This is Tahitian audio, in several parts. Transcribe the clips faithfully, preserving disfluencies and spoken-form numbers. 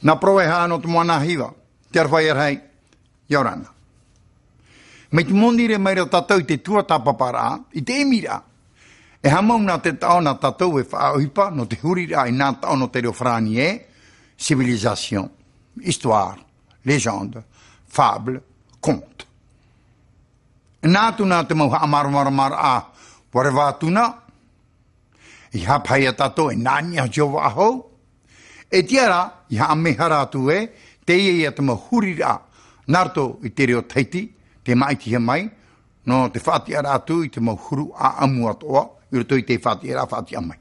Nā Poroveha nō te moana hiva, te aroha ia rahi, ʻia ora na. Mai te monirē mai ra tātou i te tuatāpaparaʻa, i te ʻimiraʻa. E haʻamau nā te taʻo nā tātou e faʻaʻohipa nō te huriraʻa i nā taʻo nō te reo farāni ē, civilisation, histoire, légende, fable, conte. Nā atu nā te mau haʻamāramaramaraʻa, ʻua reva atu na, i haʻapaʻo ia tātou e nā niʻa Iehova ʻahou. E tiʻa ra, i haʻamehara atu ē, teie ia te mau huriraʻa, nā roto i te reo Tahiti, tē māʻitihia mai, nō te faʻatiʻaraʻa atu i te mau huru ʻāʻamu atoʻa, i roto i te faʻatiʻaraʻa faʻatiʻa mai.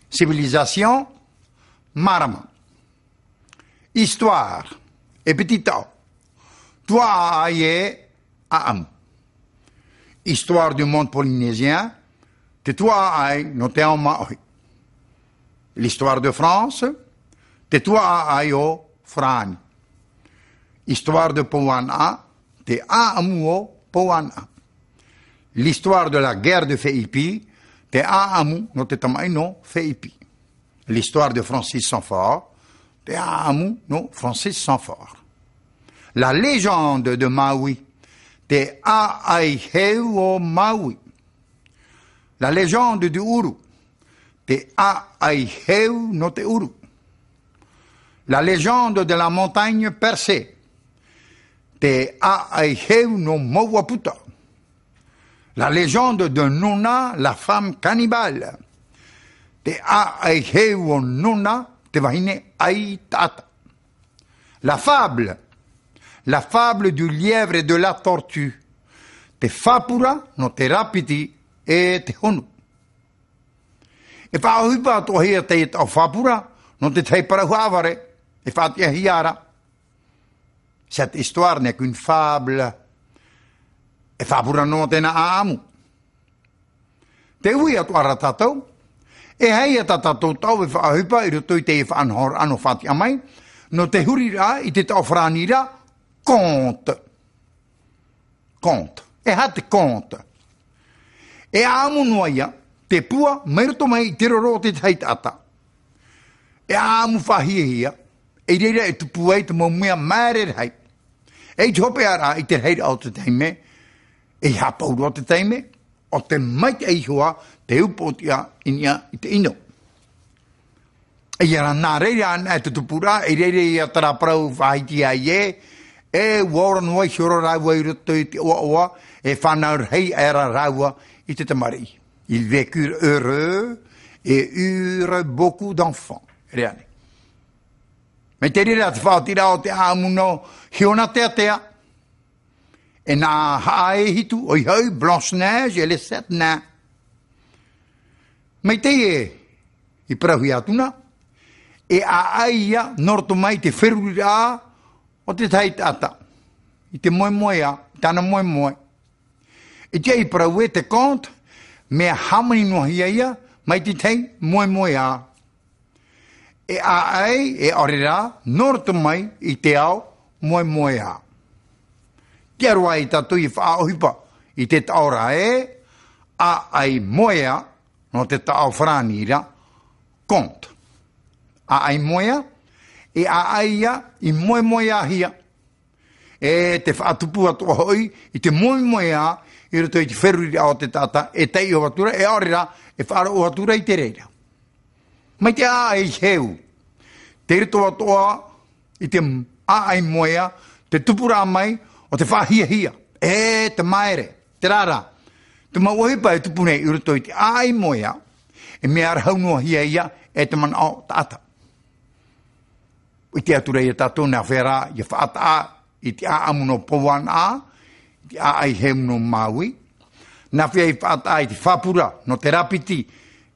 Civilisation, mārama. Histoire, e piti taʻo. Tuaʻaʻai ē, ʻāʻamu. Histoire du monde polynésien, te tuaʻaʻai nō te ao māʻohi. L'histoire de France, te tuaʻaʻai o Farāni. Histoire de Pouanaʻa, te ʻāʻamu o Pouanaʻa. L'histoire de la guerre de Feiʻipi, te ʻāʻamu nō te tamaʻi nō Feiʻipi. L'histoire de Francis Sanford, te ʻāʻamu nō Francis Sanford. La légende de Maui, te ʻāʻai heu o Maui. La légende du ʻuru, te ʻāʻai heu nō te ʻuru. La légende de la montagne percée, te ʻāʻai heu nō Mouʻa Puta. La légende de Nona, la femme cannibale. Te ʻāʻai heu o Nona, te vahine ʻai taʻata. La fable, la fable du lièvre et de la tortue. Te fāpura nō te rāpiti e te honu. E faʻaʻohipa atoʻahia teie taʻo fāpura nō te tahi parau haʻavare, e faʻatiʻahia ra. Cette histoire n'est qu'une fable. E fāpura noa teie ʻāʻamu. Tē ui atoʻa ra tātou, e aha ia tā tātou taʻo e faʻaʻohipa i roto i teie faʻanahoraʻa nō faʻatiʻa mai, nō te huriraʻa i te taʻo farāni ra, conte. Conte. E aha te conte? E ʻāʻamu noa ia, te pua, mai roto mai i te roro o te tahi taʻata. E ʻāʻamu faʻahiahia, i reira e tupu ai te mau mea māere rahi. E i te hopeʻa ra i te rahiraʻa o te taime, e haʻapau roa te taime, ʻo te maitaʻi iho ā te upoʻotiʻa i niʻa i te ʻino. E ia rā, nā reira anaʻe te tupuraʻa, i reira ia terā parau faʻahiti ai ē, e ʻua ora noa iho rā rāua i roto i te ʻoaʻoa, e fānau rahi aʻera rāua i te tamariʻi. Ils vécurent heureux et eurent beaucoup d'enfants. Reane. Mai te reira te faʻaotiraʻa o te ʻāʻamu nō Hiona Teatea. E nā haʻa e hitu, ʻoia hoʻi Blanche-Neige et les sept nains. Mai teie i parauhia atu na, e ʻāʻai ia nō roto mai te feruriraʻa o te tahi taʻata. I te moemoeā, i tāna moemoe. I te ʻai parau ē te conte, mea hāmani noa hia ia, mai te tahi moemoeā. E ʻāʻai, e ʻaore rā, nō roto mai i te ao moemoeā. Tiʻa roa ia tātou i faʻaʻohipa i te taʻo ra ē, ʻāʻai moea, nō te taʻo farāni ra, conte. ʻĀʻai moea, e ʻāʻai ia i moemoeāhia. E te faʻatupu atoʻa hoʻi i te moemoeā i roto i te feruriraʻa o te taʻata, e taiʻo atu ra, e ʻaore rā, e faʻaroʻo atu ra i te reira. Mai te ʻāʻai heu, tei roto atoʻa i te ʻāʻai moea, te tupuraʻa mai o te faʻahiahia, e te māere, terā rā, te mau ʻohipa e tupu nei i roto i te ʻāʻai moea, e mea rahu noa hia ia e te manaʻo taʻata. ʻIte atu ra ia tātou nā hea rā ia faʻataʻa i te ʻāʻamu nō Pouanaʻa, i te ʻāʻai heu nō Maui, nā hea i faʻataʻa i te fāpura nō te rāpiti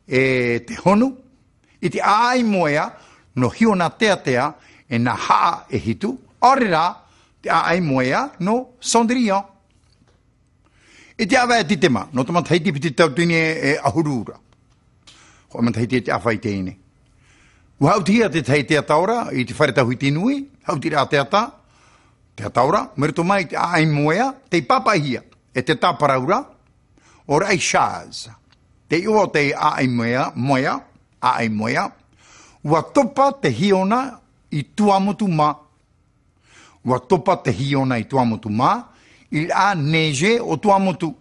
e te honu, i te ʻāʻai moea nō Hiona Teatea e nā haʻa e hitu, ʻaore rā te ʻāʻai moea nō Cendrillon. I te ʻāvaʻe Titema, nō te matahiti piti tauatini e ʻahuru ra. Hōʻē matahiti e te ʻāfa i teie nei. ʻUa haʻutihia te tahi teata ora i te fare tauhiti nui, haʻutiraʻa teata, teata ora, mai roto mai i te ʻāʻai moea, tei pāpaʻihia e te tāparauraʻa, ʻo Raʻi Chaz. Te iʻoa o te ʻāʻai moea, moea, ʻāʻai moea, ʻua topa te hiona i Tuamotu mā. ʻUa topa te hiona i Tuamotu mā, i te neige o Tuamotu.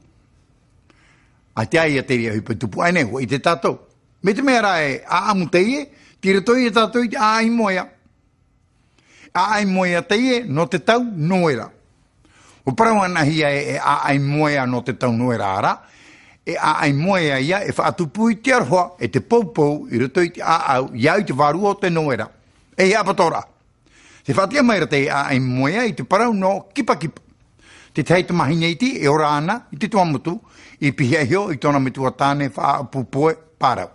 ʻAita ia te reira ʻohipa i tupu aʻe nei, ʻua ʻite tātou. Mai te mea rā e ʻāʻamu teie, tei roto ia tātou i te ʻāʻai moea. ʻĀʻai moea teie, nō te tau noera. ʻUa parau anaʻe hia e, e ʻāʻai moea nō te tau noera ra, e ʻāʻai moea ia e faʻatupu i te aroha, e te poupou, i roto i te ʻāʻau, i au i te vārua o te noera. E hia ʻapatoʻa ra. Te faʻatiʻa mai ra te ʻāʻai moea i te parau nō Kipakipa. Te tahi tamahine iti e ora ana i te Tuamotu, i pihaʻi iho i tōna metua tāne faʻaʻapu pohe parau.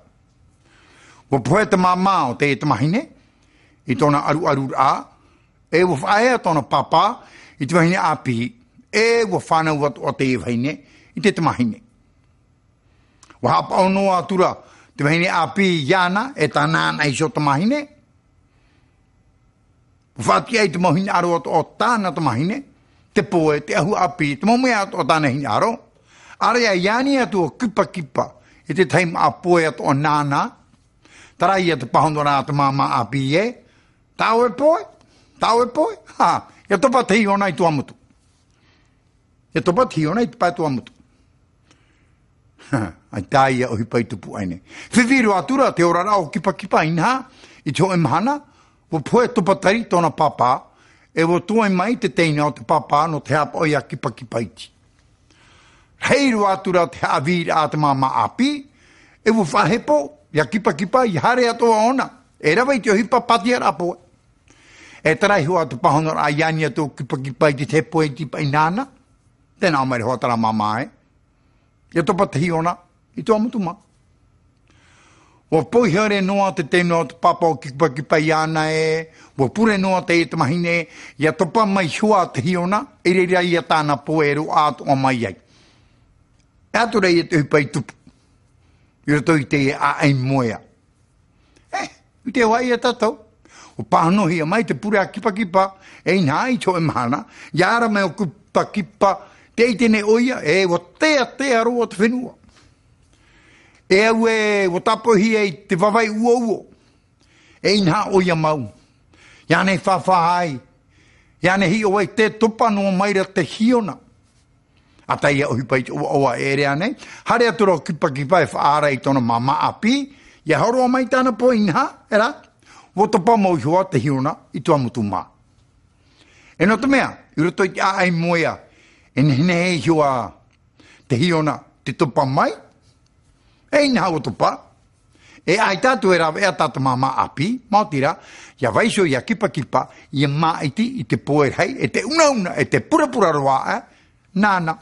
ʻUa pohe te māmā o te tamahine i tōna ʻaruʻaru ra, e ʻua faʻaea tōna pāpā i te vahine ʻāpī, e ʻua fānau atoʻa te vahine i te tamahine. ʻUa haʻapaʻo noa atu ra te vahine ʻāpī iāna e tāna ana iho tamahine. ʻUa faʻatiʻa i te mau hinaʻaro atoʻa o tāna tamahine, te poe, te ʻahu ʻāpī, te mau mea atoʻa o tāna hinaʻaro. ʻAreʻa i ani atu ʻo Kipakipa i te tahi māʻa poe atoʻa nāna. Terā ia te pāhono ra a te māmā ʻāpī ē, tā ʻoe poe, tā ʻoe poe, ha, ʻia topa te hiona i Tuamotu. ʻIa topa te hiona i te pae Tuamotu. ʻAita ia ʻohipa i tupu aʻe nei. Fifi roa atu ra te oraraʻa o Kipakipa inaha, i te hōʻē mahana, ʻua pohe topa tari tōna pāpā, e ʻua toe mai te teina o te pāpā nō te haʻapaʻo ia Kipakipa iti. Rahi roa atu ra te haʻavīraʻa a te māmā ʻāpī, e ʻua faʻahepo ia Kipakipa ʻia haere atoʻa ʻōna, e rave i te ʻohipa pātiaraʻa poe. E terā iho ā te pāhonoraʻa i ani atu ʻo Kipakipa i te tahi poe iti paʻi nāna. Tē nā ʻō mai ra hoʻi terā māmā ē, ʻia topa te hiona i Tuamotu mā. ʻUa poihere noa te teina o te pāpā o Kipakipa iāna ē, ʻua pure noa teie tamahine, ʻia topa mai hoʻi te hiona, i reira ia tāna poe e roaʻa atoʻa mai ai. E ʻaita rā ia te ʻohipa i tupu i roto i te ʻāʻai moea. E, i te hoʻi ia tātou. ʻUa pāhonohia mai te pure a Kipakipa, e inaha i te hōʻē mahana, ʻia ara mai ʻo Kipakipa, tē ʻite nei ʻoia, e, ʻua teatea roa te fenua. E au ē, ʻua tāpoʻihia i te vāvai ʻuoʻuo. E inaha ʻoia mau. ʻIa nehenehe e fāfā ai. ʻIa nehenehe e hiʻo ai, tē topa noa mai ra te hiona. ʻAita ia ʻohipa i te ʻoaʻoa e ʻere ānei. Haere atu ra ʻo Kipakipa e faʻaara i tōna māmā ʻāpī, ʻia hōroʻa mai tāna poe inaha, e rā, ʻua topa mau iho ā te hiona i Tuamotu mā. E nō te mea, i roto i te ʻāʻai moea, e nehenehe iho ā te hiona tē topa mai, e inaha ʻua topa, e ʻaita atu e rāveʻa tā te māmā ʻāpī, maoti rā, ʻia vaiiho ia Kipakipa, ʻia māʻiti i te poe rahi, e te unauna, e te purapura roa, e, nāna,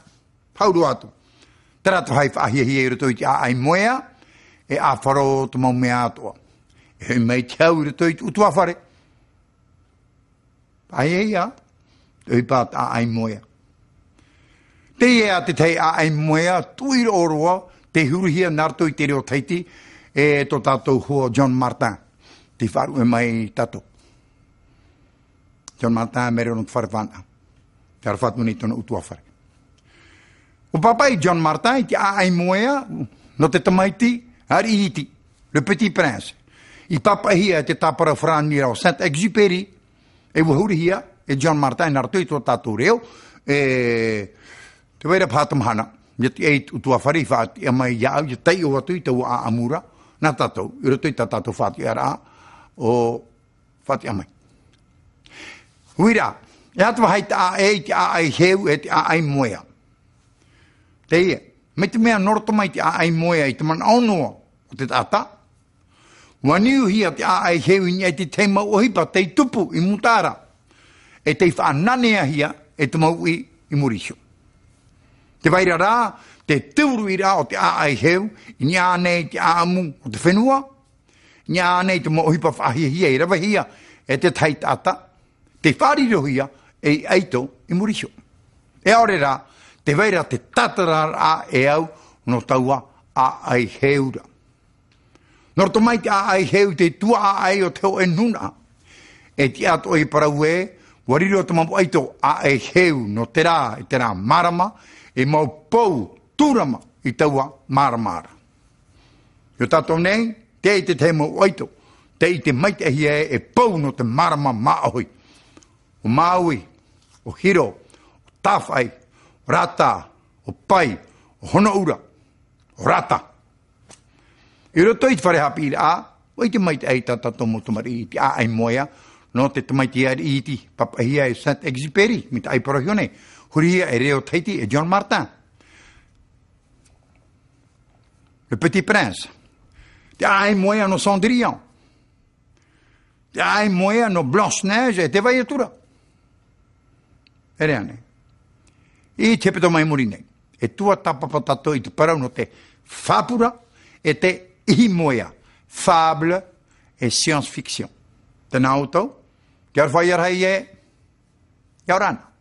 hau roa atu. Terā te vāhi faʻahiahia i roto i te ʻāʻai moea, e ʻāfaro te mau mea atoʻa. E hoʻi mai te hau i roto i te ʻutuāfare. Paʻi ia, te ʻohipa a te ʻāʻai moea. Teie ā te tahi ʻāʻai moea, tuʻi roa, tei huruhia nā roto i te reo Tahiti, e tō tātou hoa John Martin, tei faʻaruʻe mai tātou. John Martin, mea reo nō te fare fānaʻa. Tē aroha atu nei tōna ʻutuāfare. ʻUa pāpaʻi John Martin i te ʻāʻai moea, nō te tamaiti, ariʻi iti, Le Petit Prince. I pāpaʻihia e te tāpara farāni ra ʻo Saint-Exupéry, e ʻua hurihia e John Martin nā roto i tō tātou reo, e, tē vai ra paha te mahana, ʻia tiʻa i te ʻutuāfare i faʻatiʻa mai iāʻu, ʻia taiʻo atu i taua ʻāʻamu ra, nā tātou, i roto i tā tātou faʻatiʻaraʻa, ʻo faʻatiʻa mai. Uira, e aha te vāhi taʻa ʻē i te ʻāʻai heu e te ʻāʻai moea? Teie, mai te mea nō roto mai te ʻāʻai moea i te manaʻo noa o te taʻata, ʻua niuhia te ʻāʻai heu i niʻa i te tahi mau ʻohipa tei tupu i mūtaʻa ra, e tei faʻananeahia e te mau uʻi i muri iho. Tē vai ra rā, te tūruʻiraʻa o te ʻāʻai heu, i niʻa aʻe nei i te ʻāʻamu o te fenua, i niʻa aʻe nei i te mau ʻohipa faʻahiahia i ravehia e te tahi taʻata, tei faʻarirohia ei ʻaito i muri iho. E ʻaore rā, tē vai ra te tātararaʻa e au nō taua ʻāʻai heu ra. Nō roto mai te ʻāʻai heu i te tuaʻaʻai o te hōʻē nūnaʻa. E tiʻa atoʻa i parau ē, ʻua riro te mau ʻaito ʻāʻai heu nō terā, i terā marama, e mau pou tūrama i taua marama ra. I ō tātou nei, tē ʻite te mau ʻaito, Tē ʻite maitaʻihia e, e pou nō te marama māʻohi. ʻO Maui, ʻo Hiro, ʻo Tāfaʻi, ʻo Rata, ʻo Pai, ʻo Honoʻura, ʻo Rata. I roto i te fare haʻapiʻiraʻa, ʻua ʻite maitaʻi tā tātou mau tamariʻi i te ʻāʻai moea, nō te tamaiti ariʻi iti, papaʻihia e Saint-Exupéry, mai te ʻāiporo hione, hurihia e Reo Tahiti, e John Martin. Le Petit Prince. Te ʻāʻai moea nō Cendrillon. Te ʻāʻai moea nō Blanche-Neige e te vai atu ra. E rā nei. I te hepetoma i muri nei. E tuatāpapa tātou i te parau nō te fāpura, e te ihi moea. Fable e science-fiction. Tēnā ʻoutou, te aroha ia rahi e, ʻia ora na.